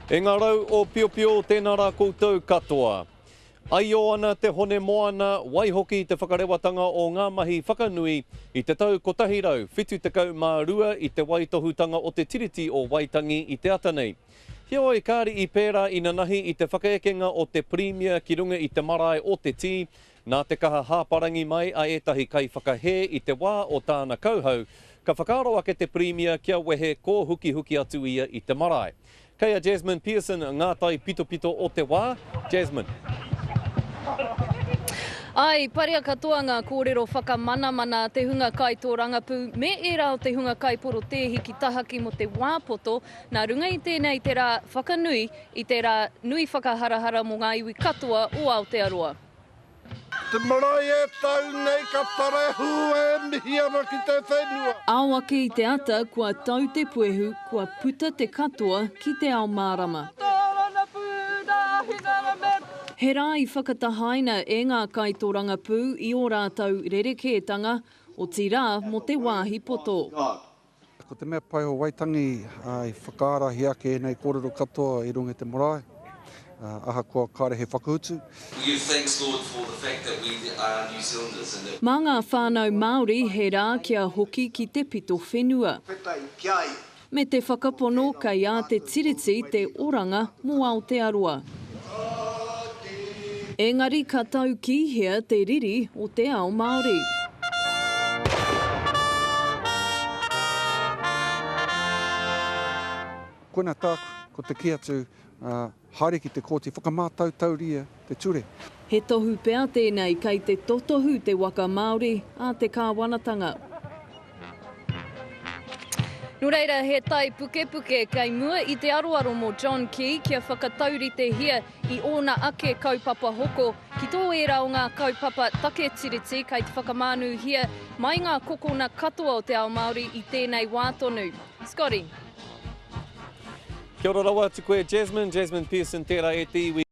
E ngā rau o Piopio, tēnā rā koutou katoa. Aio ana te hone moana, waihoki te whakarewatanga o ngā mahi whakanui i te tau 172 i te waitohutanga o te Tiriti o Waitangi i te ata nei. Heoi, kāre i pērā inanahi i te whakaekenga o te Pirimia ki runga i te marae o Te Tī, Nā te kaha hāparangi mai a ētahi kaiwhakahē i te wā o tāna kauhau, ka whakaaro ake te Pirimia kia wehe kōhukihuki atu ia i te marae. Kei a Jasmine Pearson ngā taipitopito o te wā. Jasmine. Āe, i parea katoa ngā kōrero whakamanamana a te hunga kaitōrangapū me ērā o te hunga kaiporotēhi ki tahaki mō te wā poto, nā runga i tēnei te rā whakanui i te rā nui whakaharahara mō ngā iwi katoa o Aotearoa. Te marae e tau nei ka tarehu e mihi ana ki te whenua. Ao ake i te ata kua tau te puehu kua puta te katoa ki te ao mārama. He rā i whakatahaina e ngā kaitorangapū i ō rātou rerekētanga, otirā mō te wāhi poto. Ko te mea pai o Waitangi i whakaarahia ake ēnei kōrero katoa i runga i te marae, ahakoa kāre he whakautu. We give thanks Lord for the fact that we are New Zealanders and that. Mā ngā whānau Māori he rā kia hoki ki te pito whenua. Me te whakapono kei a te Tiriti te oranga mō Aotearoa. Engari ka tau ki hea te riri o te ao Māori? Koina tāku, ko te kī atu, haere ki te kōti, whakamātautauria te ture. He tohu pea tēnei kei te totohu te waka Māori a te kāwanatanga. Nō reira, he tai pukepuke kei mua i te aroaro mō John Key kia whakatauritehia i ōna ake kaupapa hoko ki tō ērā o ngā kaupapa take tiriti kei te whakamānūhia mai ngā kokona katoa o te ao Māori i tēnei wā tonu. Scotty. Kia ora rawa atu koe Jasmine, Jasmine Pearson tērā e te iwi.